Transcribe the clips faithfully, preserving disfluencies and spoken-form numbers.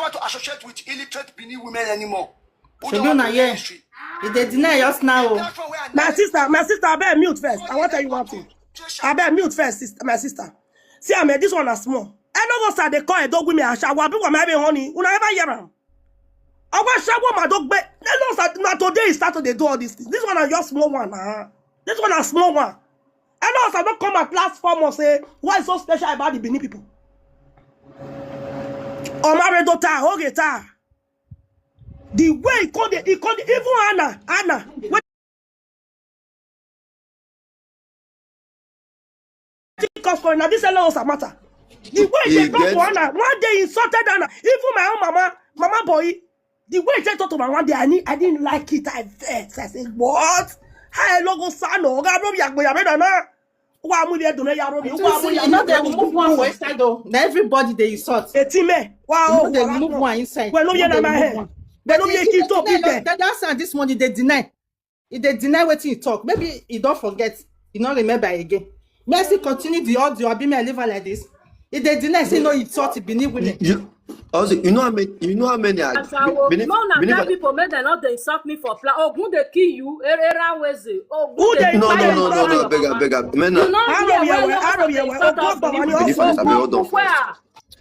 want to associate with illiterate Benin women anymore. Who Shebi don't want una to hear? learn history. E dey deny us now o. That's why I My sister, my sister, abeg mute first. I wan tell you one thing. Abeg mute first, sister, my sister. See, I mean, this one na small. Enugu State dey call Edo women ashawo. Abi una ever hear am? Our ashawo ma don gbe. Enugu State, na today e start to dey do all these things. This one na just small one na. This one na small one. Enugu State don come out last four months say, what is so special about the Benin people? Omare dota, oge ta. The way e come dey, e come dey, even Anna, Anna, wey cause for na this Enugu State matter. The way e dey You come get for Anna, one day e insulted Anna. Even my own mama, mama boy, the way e take talk to my one day, I need, I didn't like it. I vex. I say, what? How Enugu State no? Oga, bro, ya, ya, ya, na. Wa mu bi edo me ya, bro, You wa mu see, ya, you know they remove one for inside though. Na everybody dey insult. Eti me. Wa You o, know they wa remove no. one inside. Well, no, You yeah, know na they my remove head. One. Well, But no, e yeah, e keep dey talk, deny keep no, there. that, that one this morning dey deny. E dey deny wetin e talk. Maybe e don forget. E no remember again. Mercy continue the audio. Abi me I leave her like this. E dey deny say no insult Benin women. You also, you know how many, you know how many are Ashawo, Benin, no, na Benin, tell people make dem no dey insult me for pla. Ogun dey kill you. Era weze. Ogun Who dey dey no, kill no, you. No, no, no, no, beg, beg, beg. Men You are, no Arrow hear here, when well, no arrow dey here, well. insult Oh, us God, Benin Baba, people. Benin fans, I beg, hold on Ogun first. where?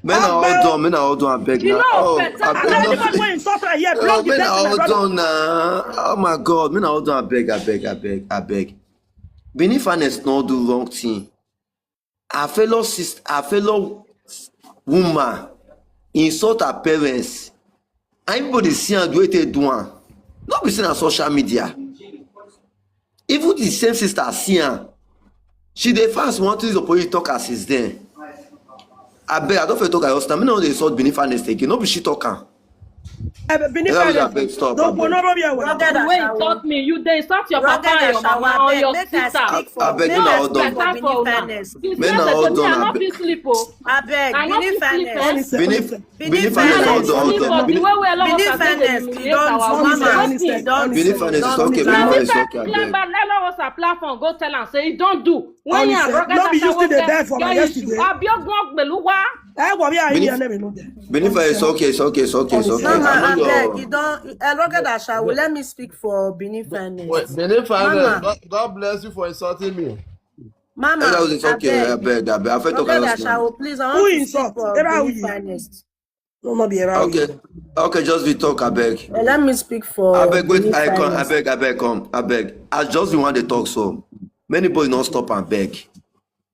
Men are all Agbo. done, men are all done, I beg You now. know, Oh, better I And beg than anybody nothing. wey insult her here, Oh, block the men are person, my all brother. Done now. Oh my God, men are all done, I beg, I beg, I beg, I beg. Benin fans no do wrong thing. Her fellow sister, her fellow woman insult her parents. And everybody see am the way they do am. No be say na social media. Even the same sister see am. She dey fast one thing the police talk as is then. I beg, I don't feel talk her husband. Me no dey insult Benin fans again. No be she talk am. Eh, Benin Let me fans, beg stop. no, I no, beg. no, no, no, The way you insult me, you dey insult your papa and your mama or your sister. I beg, me na all done. Better for una. Since Me na yesterday, all me, done, I I no beg. fit sleep o. I no fit sleep. Honestly, Benin, honestly, Benin I fans, no all fit done, all sleep done. o. The Benin, way wey Enugu State dey humiliate our honestly, woman, honestly, I no fit. Benin fans, it's okay, Benin fans, it's okay, I Clear beg. back, let us apply for go tell am say e don do. When you Honestly, are rugged no be you ashawo still dey get, die for my get issue. yesterday. Abi ogun ogbeluwa. Eh, what we are Benin, here, never know there. Benin fans, it's okay, it's okay, it's okay, it's okay. Honestly. I Mama, know abeg, your you don, eh, rugged ashawo. Let me speak for Benin fans. Wait, Benin fans, Mama, God, God bless you for insulting me. Mama, That was, it's okay, I abeg. beg, I beg. I feel talk Rugged as now. Ashawo, please, I Who want to speak insult? for Era Benin Uyi. Finest. No, no, be Era Uyi. Okay, okay, just be talk, I beg. Eh, let me speak for I beg, wait, Benin I come, I Finest. beg, I beg, come, I beg. I just want to talk so. Many boys not stop and beg.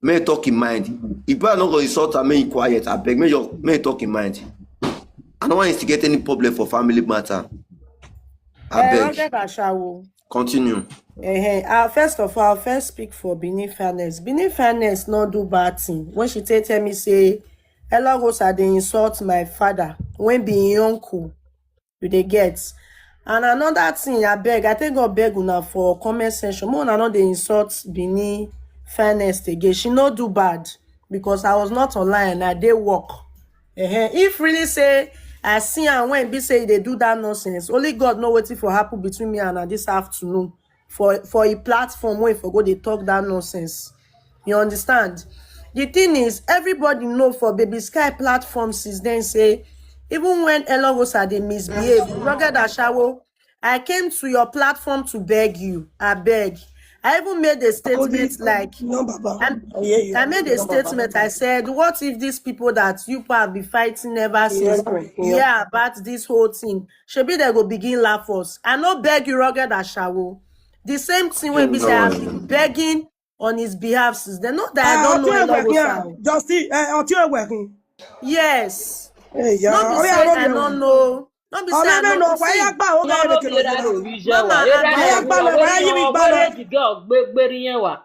May talk in mind. If I don't go insult, I may quiet. I beg. May you may talk in mind. I don't want to instigate any problem for family matter. I Eh, beg. Rugged Ashawo. Continue. Eh, eh, uh, first of all, I'll first speak for Benin Finest. Benin Finest not do bad thing. When she tell, tell me say, Ella Rosa, they insult my father. When be im uncle, you dey get. And another thing, I beg, I think God beg una for comment section. More una no dey insult Benin Finest again. She no do bad because I was not online. I dey work. Eh, eh. If really say I see am when be say they do that nonsense, only God know wetin for happen between me and her this afternoon for for a platform wey for go dey talk that nonsense. You understand? The thing is, everybody know for Baby Sky platform since then say, even when Ella Rosa dey misbehave, Rugged Ashawo, I came to your platform to beg you. I beg. I even made a statement like, No, Baba. I'm- I hear you. I made a No, Baba. Statement. I said, what if these people that you have been fighting ever since Yeah, yeah. yeah, about this whole thing? Shebi they go begin laugh us. I no beg you, Rugged Ashawo. The same thing when be say I've been begging on his behalf since then. Not that I Ah, don't know Otiwe Ella Wekin, Rosa. ah, Justin, eh, Otiwe Wekin. Yes. Hey, yeah. No be Oh, yeah, say I Otiwe no Wekin. know. No be Oh, say I no, no no, know. why See, you gba, oh, No, yeah, no make be you Era know. Uyi Jewa. Mama, Era I Why you Jewa. gba, why you Era gba, Uyi Jewa.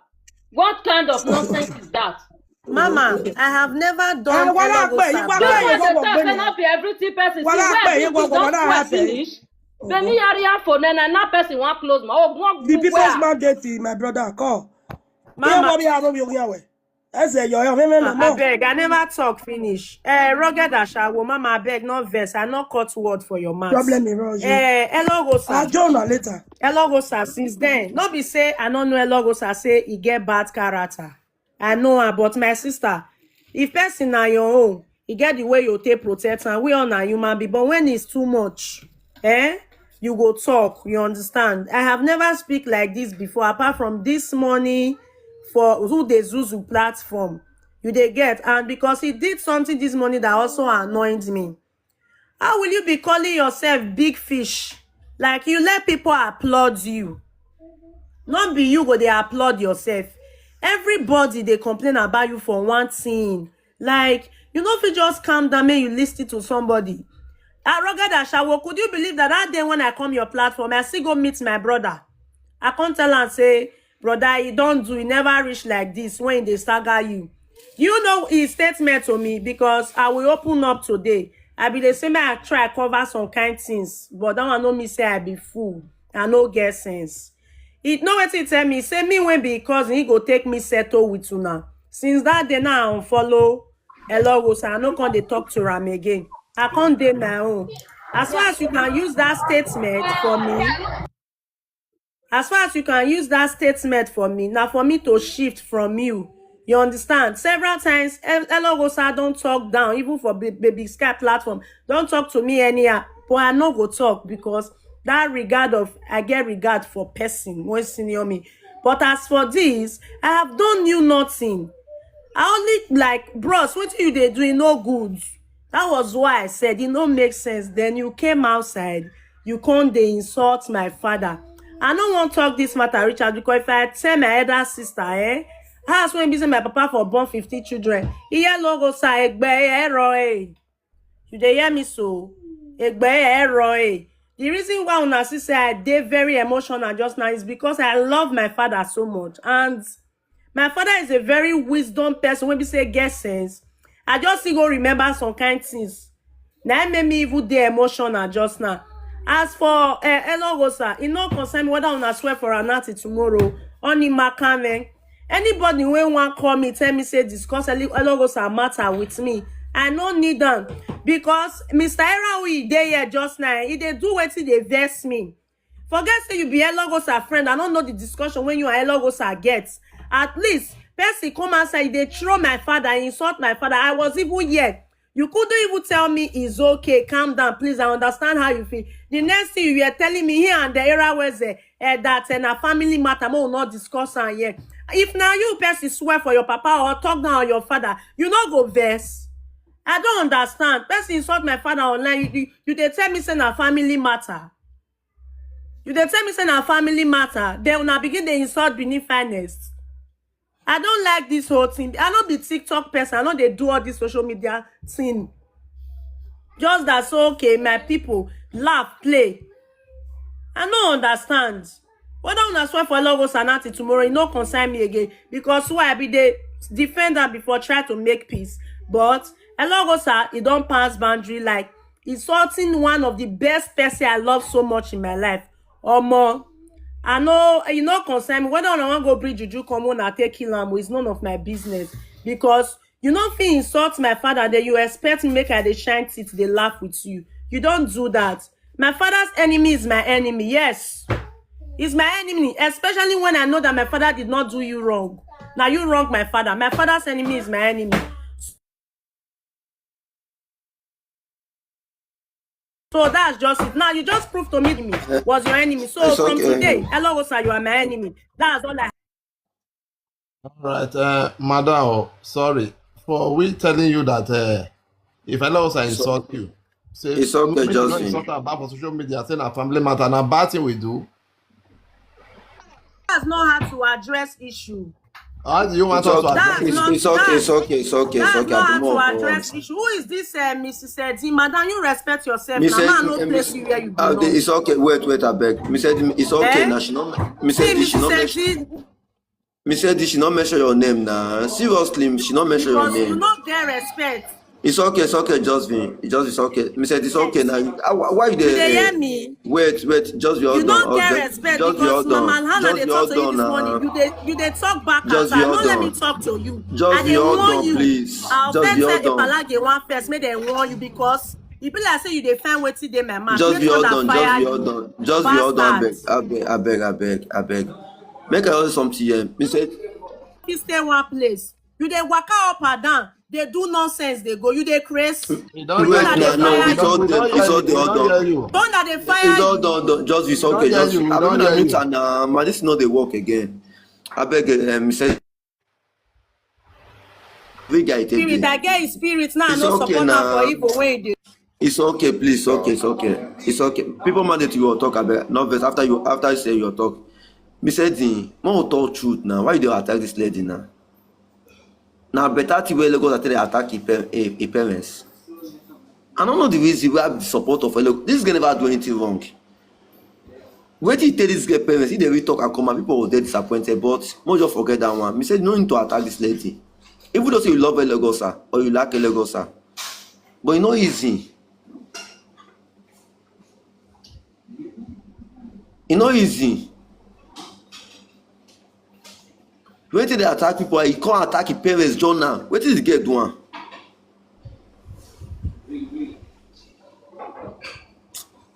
What kind of nonsense is that? Mama, I have never Ah, done wala Ella pe, you Rosa gba bad. pe, you People go dey talk gbenu. Say not be everything person. See Wala where pe, this you go thing don wala spoil happen. Finish. Beni area for nena na person wan close my own. The people's mandate, my brother, call. Mama, Ewo bi aro bi ogun yawe. Eze yo, yo, me, me, no more. Abeg, I never talk finish. Eh, Rugged Ashawo, Mama, abeg, no vex. I no cut word for your mouth. Problem is wrong. Eh, Ella Rosa. I'll join her later. Ella Rosa, since then, no be say I no know Ella Rosa, say he get bad character. I know her, but my sister, if person na your own, E get the way you take protect am. We all na human being, but when it's too much, eh, you go talk. You understand? I have never speak like this before, apart from this morning for who dey Zuzu platform. You dey get, and because he did something this morning that also annoyed me. How will you be calling yourself big fish? Like, you let people applaud you. Not be you go dey applaud yourself. Everybody dey complain about you for one thing. Like, you no fit just calm down, make you listen to somebody. Arrogant ashawo, could you believe that that day when I come your platform, I still go meet my brother? I come tell am say, "Brother, he don do, he never reach like this when he dey saga you." You know his statement to me, because I will open up today. I be dey say make I try cover some kind things, but that one no mean say I be fool. I no get sense. He know wetin he tell me. Say me wey be him cousin, he go take me settle with una. Since that day now, I unfollow Elogo, so I no come dey talk to am again. I come dey my own. As far as you can use that statement for me, as far as you can use that statement for me, na for me to shift from you. You understand? Several times, El- Elogosa don talk down, even for Ba- Baby Sky platform. Don talk to me anyhow, but I no go talk because that regard of I get regard for person wey senior me. But as for this, I have done you nothing. I only like, bros, wetin you dey do, e no good. That was why I said e no make sense. Then you came outside, you come dey insult my father. I no wan talk this matter, Richard, because if I tell my elder sister, eh, house wey be say my papa for born fifteen children, iye logo sa egbe ero eh. You dey hear me so? Egbe ero eh. The reason why una see say I dey very emotional just now is because I love my father so much, and my father is a very wisdom person wey be say get sense. I just still go remember some kind things. Na im make me even dey emotional just now. As for uh, Elogosa, e no concern me whether una swear for Anati tomorrow. Oni Makanle. Anybody wey wan call me, tell me say discuss Ele- Elogosa matter with me, I no need am, because Mister Erawi dey here just now. He dey do wetin dey vex me. Forget say you be Elogosa friend. I no know the discussion wey you and Elogosa get. At least person come outside, e dey throw my father, e insult my father. I was even here. You couldn't even tell me it's okay, calm down, please. I understand how you feel. The next thing you were telling me, here and there, Era was uh, uh, that uh, na family matter, we will not discuss am here. If na you person swear for your papa or talk down on your father, you no go vex. I don't understand. Person insult my father online. You, you, you dey tell me say na family matter. You dey tell me say na family matter. Then una begin dey insult Benin finest. I don't like this whole thing. I no be TikTok person. I no dey do all this social media thing. Just that so okay, my people laugh, play. I no understand. Whether una swear for Elogo Sanati tomorrow, e no concern me again. Because who I be dey defend am before, try to make peace. But Elogo Sa, e don pass boundary, like insulting one of the best person I love so much in my life. Omo, I no, e no concern me. Whether una wan go bring juju come, una take kill am, it's none of my business. Because you no fit insult my father, then you expect me make I dey shine teeth, dey laugh with you. You don't do that. My father's enemy is my enemy. Yes, he's my enemy, especially when I know that my father did not do you wrong. Now you wrong my father. My father's enemy is my enemy. So that's just it. Now you just proved to me was your enemy. So It's from okay. Today, Elogosa, you are my enemy. That's all I All right, uh, madam, oh, sorry for we telling you that uh, if Elogosa So insult you, say it's okay, make you not Justin. Insult am about for social media, say na family matter, na bad thing we do. That's not how to address issue. How do you want It's us to okay. That's address It's, not it's okay. It's that. okay. It's okay. It's That's okay. I not don't how to know. address issue. Who is this, uh, Missus Eddy? Madam, you respect yourself. Miss Now, man, Eddy, no uh, place Miss, you where you uh, belong. it's okay. Wait, wait, I beg. Miss Eddy, it's okay. Eh? Now she not. Miss See, Eddy, she Missus not mention. Eddy, Miss Eddy, she not mention your name now. Seriously, she not mention your because you name. not get respect. It's okay. It's okay. Just be. It just it's okay. Miss Eddy, it's okay Yes. now. You- ah, why, why you You dey dey? hear me? Wait, wait. Just be You hold on. not Oh, get just, respect just be because hold Mama on. Hannah Just dey be talk hold to you on this morning. now. You dey you dey talk back at Just her. be No hold let me on. talk to you. I Just be dey hold warn on, you. please. I Just be offend hold on. Epalage one first. Make dem warn you because e be like say you dey find wetin dey my mouth. Just Make be hold thunder on. Just fire be you. Hold on. Just be hold on. Beg, Bastard. I beg, I beg, I beg, I beg. Make I ask something here. Miss Eddy, Fit stay one place. You dey waka up and down. Dey do nonsense, dey go. You dey craze. We don Wait, hear no, you. no, We it's all don, we done. don It's hear all you. We done, don hear done. You. Thunder dey It's fire all you. done, done. Just, it's We don okay. hear Just, you. We I don mean, hear I mute you. and uh, man, this is not the work again. I beg, um, say, we guy take Spirit, I it. get his spirit now. It's No okay support am for now. Igbo wey dey. It's okay, please. It's okay, it's okay. It's okay. People mandate you will talk about no verse after you after you say your talk. Me said the more talk truth now. Why you dey attack this lady now? Now better thing where Lagos after they attack his, pa- his, his parents. I don't know the reason why the support of Lagos. This guy never do anything wrong. Wait till tell this girl parents, if they will talk and come and people will get disappointed. But more just forget that one. Me said no need to attack this lady. Even though say you love Lagos, sir, or you like Lagos, sir. But you know easy. You know easy. Wait till they attack people, he can't attack his parents, John now. Wait till the girl do one.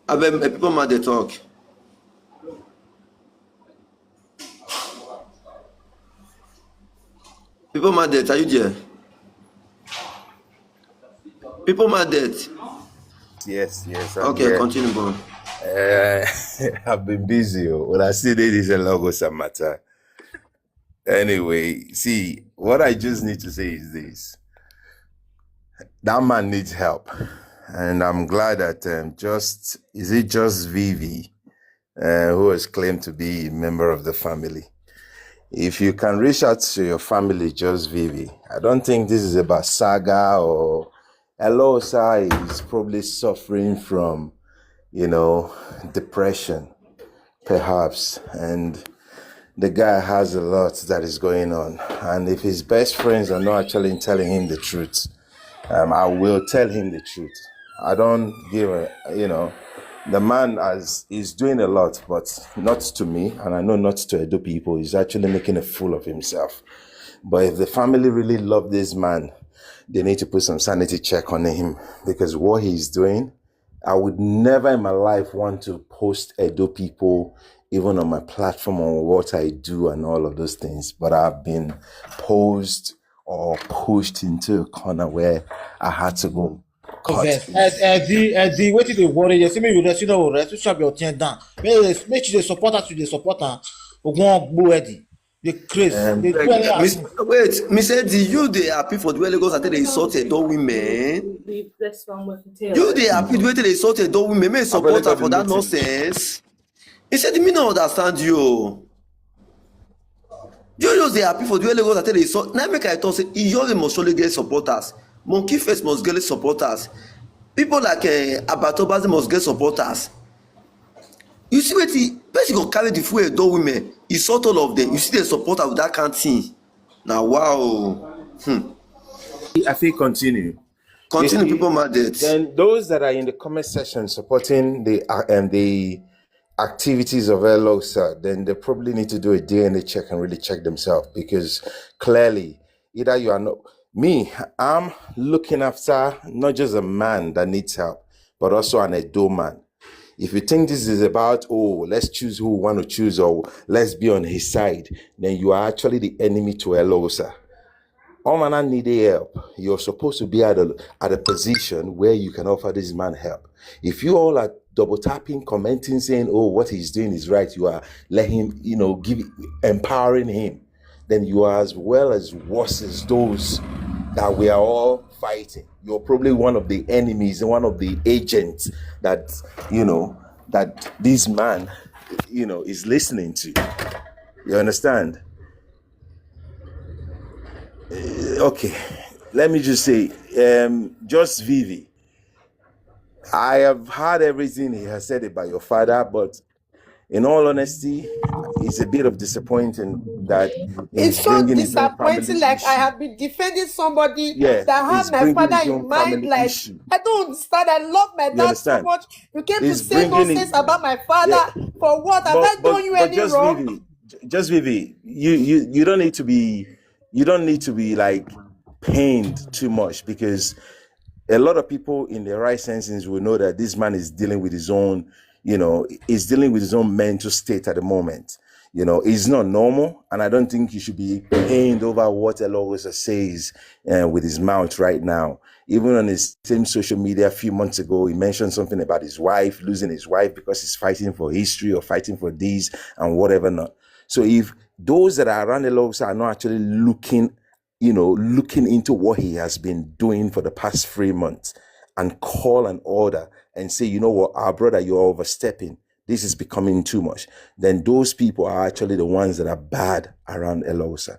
I bet eh, people mad they talk. People mad that, are you there? People mad that. Yes, yes, I'm Okay, here. Continue, bro. Uh, I've been busy. Oh. Well, I still did this a Lagos matter. Anyway, see, what I just need to say is this. That man needs help. And I'm glad that um, just, is it just Vivi, uh, who has claimed to be a member of the family? If you can reach out to your family, just Vivi. I don't think this is about saga or Elosa is probably suffering from, you know, depression, perhaps. And the guy has a lot that is going on. And if his best friends are not actually telling him the truth, um, I will tell him the truth. I don't give a, you know, the man has is doing a lot, but not to me, and I know not to Edo people. He's actually making a fool of himself. But if the family really love this man, they need to put some sanity check on him, because what he's doing, I would never in my life want to post Edo people, even on my platform, on what I do and all of those things. But I've been posed or pushed into a corner where I had to go cut. Yes. Ed- Eddie, Eddie, wetin dey worry you? Say make you rest, you know, rest, you shall be your ten down. Make, make you dey support us, you dey support am. Ogun Ogbo Eddie, dey craze, Um, dey do anyhow. Miss, wait, Miss Eddie, you they happy for the way Lagos after they insulted those women. Leave this one with the tail. You they happy the way they insulted those women. May support her for that nonsense. He said, me not understand you. You just they happy for the way Lagos after they insult. Now make I talk say, you must surely get supporters. Monkey Face must get supporters. People like uh, Abatobazi must get supporters. You see what he person go carry the full Edo women. He sort all of them. You see the supporter with that kind thing. Now wow. Hmm. I think continue. Continue, see, people mad that. Then those that are in the comment section supporting the uh, and the activities of Elosa, then they probably need to do a D N A check and really check themselves, because clearly, either you are not me, I'm looking after not just a man that needs help, but also an Edo man. If you think this is about, oh, let's choose who we want to choose or let's be on his side, then you are actually the enemy to Elosa. All man need help. You're supposed to be at a, at a position where you can offer this man help. If you all are double tapping, commenting, saying, oh, what he's doing is right, you are let him, you know, give empowering him, then you are as well as worse as those that we are all fighting. You're probably one of the enemies, one of the agents that, you know, that this man, you know, is listening to. You understand? Uh, okay, let me just say, um, just Vivi. I have heard everything he has said about your father, but in all honesty, it's a bit of disappointing that it's so disappointing. Like I have been defending somebody yeah, that had my father in mind. Like issue. I don't understand. I love my dad so much. You came it's to say nonsense about my father yeah, for what? Have I done you any wrong? Vivi, just Vivi, you, you you don't need to be you don't need to be like pained too much, because a lot of people in the right senses will know that this man is dealing with his own, you know, is dealing with his own mental state at the moment. You know, it's not normal, and I don't think you should be pained over what Elowosa says uh, with his mouth right now. Even on his same social media a few months ago, he mentioned something about his wife, losing his wife because he's fighting for history or fighting for this and whatever not. So if those that are around Elowosa are not actually looking, you know, looking into what he has been doing for the past three months and call an order and say, you know what, our brother, you're overstepping. This is becoming too much. Then those people are actually the ones that are bad around Elowosa.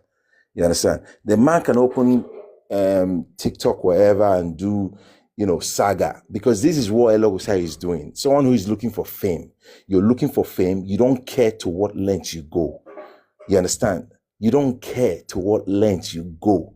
You understand? The man can open um, TikTok wherever and do, you know, saga, because this is what Elowosa is doing. Someone who is looking for fame. You're looking for fame. You don't care to what length you go. You understand? You don't care to what length you go.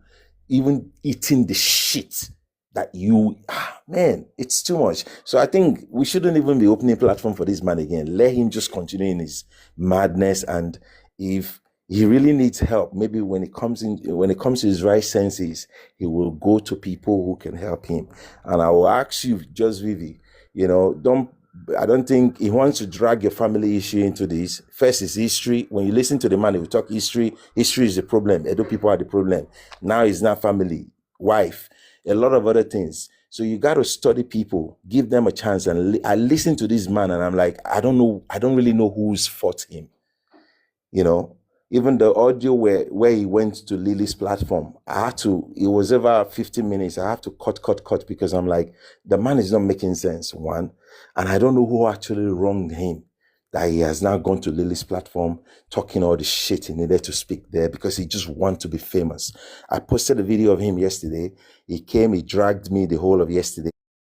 Even eating the shit that you, ah, man, it's too much. So I think we shouldn't even be opening platform for this man again. Let him just continue in his madness, and if he really needs help, maybe when it comes in, when it comes to his right senses, he will go to people who can help him. And I will ask you, Just Vivi, you know, don't I don't think he wants to drag your family issue into this. First is history. When you listen to the man, he will talk history. History is the problem. Edo people are the problem. Now it's not family, wife, a lot of other things. So you got to study people, give them a chance. And li- I listen to this man, and I'm like, I don't know, I don't really know whose fault him. You know, even the audio where where he went to Lily's platform, I had to. It was over fifty minutes. I have to cut, cut, cut because I'm like, the man is not making sense. One, and I don't know who actually wronged him that he has now gone to Lily's platform talking all the shit he needed to speak there because he just wants to be famous. I posted a video of him yesterday. He came, he dragged me the whole of yesterday.